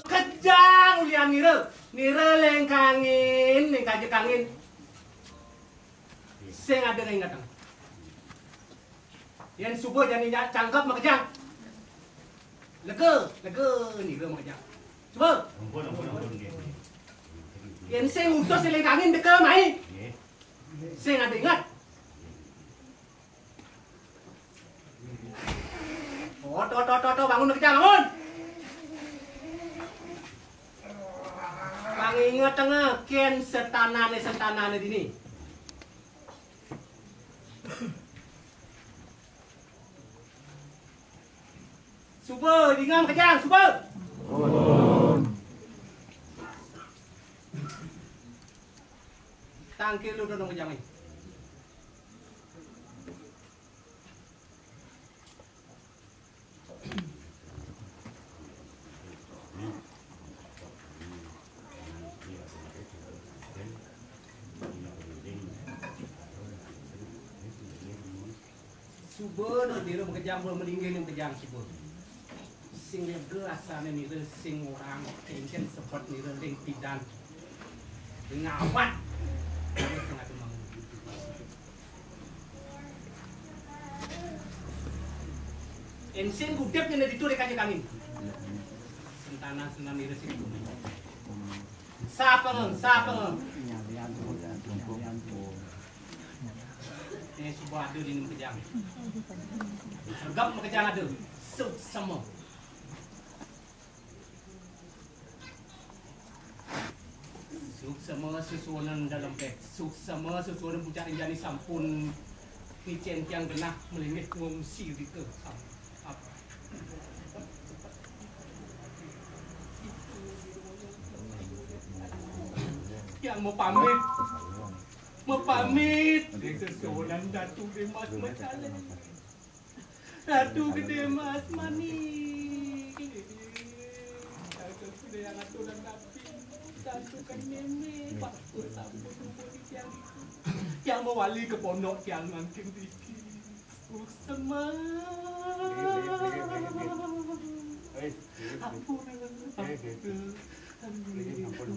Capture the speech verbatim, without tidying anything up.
Kejang ulian nira. Nira lengkangin, lengkajekangin. Sing ada ngingetang. Yen suba jani nya cangkep makejang. Lega, lega nira makejang. Suba. Ampun, ampun, ampun, nggih. Yen sing utus lengkangin teka mai. Nggih. Sing ada inget. Oh, to, to, to, to, bangun makejang, bangun. Panginget tengah, ken setanane, sentanane dini. Suba, dinga makejang, suba. Tangkil lu dong makejang ni. Suba no nira makejang, mula malinggih ning makejang suba. Sing lega asane nira, sing orang kengken sebet nira ring pidan. Ring awak. Nira sing adu mangun. Ensing gudep nyene ditu dek aja kangin. Sentana senam nira sing. Sapa ngen, sapa ngen. Eh, suba ada di makejang. Regap makejang ada. Suksema. Suksema susunan dalem pet. Suksema susunan pucak ring jani sampun ngicen tiang genah malinggih ngungsi rika. Tiang mapamit. Mapamit. Ring sesuunan Datu Dimas Macalé. Ratu Gedé Mas Manik. Ratu Gedé yang aturan rapi. Santukan mémé. Pakur sampun numpuk di tiang itu. Tiang mawali ka pondok tiang mangkin riki. Suksema. Ampun. Ampun. Ampun.